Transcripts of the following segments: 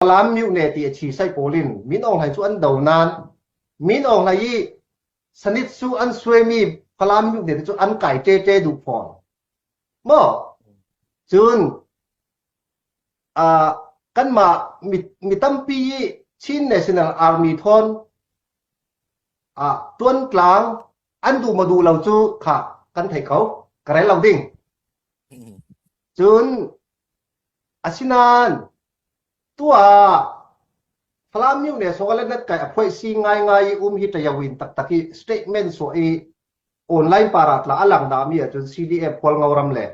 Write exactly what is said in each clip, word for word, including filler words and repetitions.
Falam myone ti a chi sai pawl in Min Aung Hlaing chu an do nan, Min Aung Hlaing i sanit su an suai mi Falam myone ti chu an kai tete duh pawl. Maw? Chun, a, kanmah mi, mi tampi i Chin National Army thawn, a, tuan tlang an duh maw duh lo chu kha kan thei ko, ka rel lo ding. Chun, asinan, tua, Falam myone sung a lennet kai a phuaih si ngai ngai i um hi ta yawin taktak i statement suah i online para tla a lang dah mi a chun C D F Khual Ngo ram le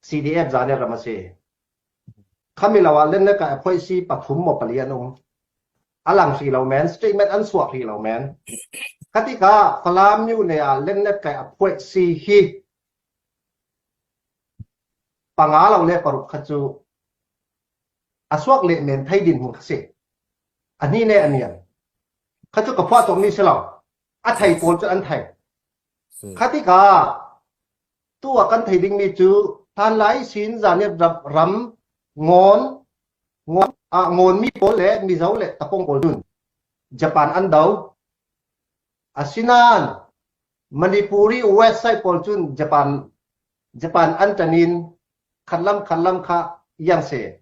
C D F Zaniat ram a si. Khami lo a lennet kai a phuaih si pathum maw pali an um. A lang ri lo men, statement an suah ri lo men. Khatika Falam myone a lennet kai a phuaih si hi panga lo le paruk kha chu a suak leh men thei din hmun kha si. A hni ne a nian. Kha chu ka phuah tawh mi si lo. A thei pawl chu an thei. Khatika tu a kan thei ding mi chu hlanlai sin Zaniat ram, ram ngawn, ngawn, a, ngawn mi pawl le Mizo le Tapong pawl chun Japan an do. Asinan Manipuri West side pawl chun Japan, Japan an tanin khatlam khatlam kha yang se.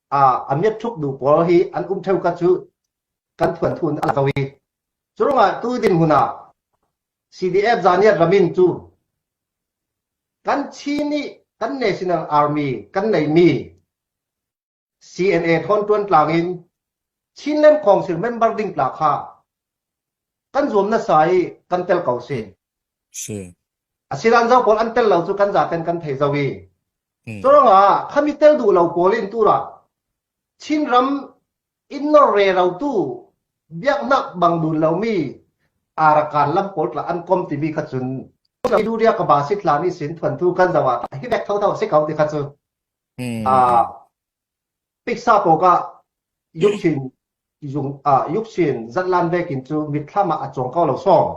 A, a miat thuk duh pawl hi an um theu kha chu kan thuan thun a la zo hi. Churunga tu din huna C D F Zaniat ramin chu kan Chin i kan National Army kan nei mi C N A thawn tuan tlangin Chinland Council member ding tla kha kan zuam nasa i kan tel ko si. Asinan zo pawl an tel lo chu kan zaten kan thei zo i. Churunga khami tel duh lo pawl in tura Chin ram in nor re lo tu biaknak bang dun lo mi Arakan lam pawl tla an kom ti mi kha chun duria ka ba si tla ni sin thuan thu kan zo a hi bek tho tho si ko ti kha chu. A, piksa pawka yuksin zung, a, yuksin zatlan vekin chu mitthlama a chuang ko lo sawm.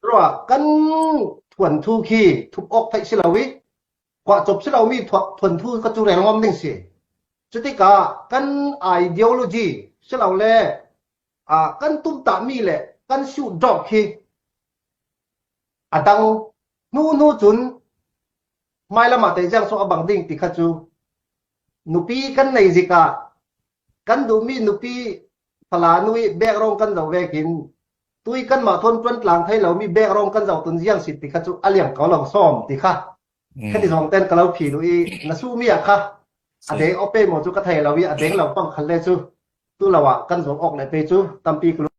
Rua kan thuan thu khi thup awk theih si lo i khuah chop si lo mi thuan thu ka chu rel ngawm ding si. Chutika kan ideology si lo le, a, kan tumtah mi le kan siu dawk khi a dang hnu hnu chun hmai lamah tei ziang sawh a bang ding ti kha chu nupi kan nei zika kan duh mi nupi fala nu i bek rawng kan zo vekin tui kanmah thawn tuan tlang thei lo mi bek rawng kan zo tun ziang sit ti kha chu a liam ko lo sawm ti kha. Khati zawng ten ka lo phi duh i na su mi a kha a deng awk pei maw chu ka thei lo i a deng lo pang khan le chu tu lo ah kan zawng awk le pei chu tampi ka lu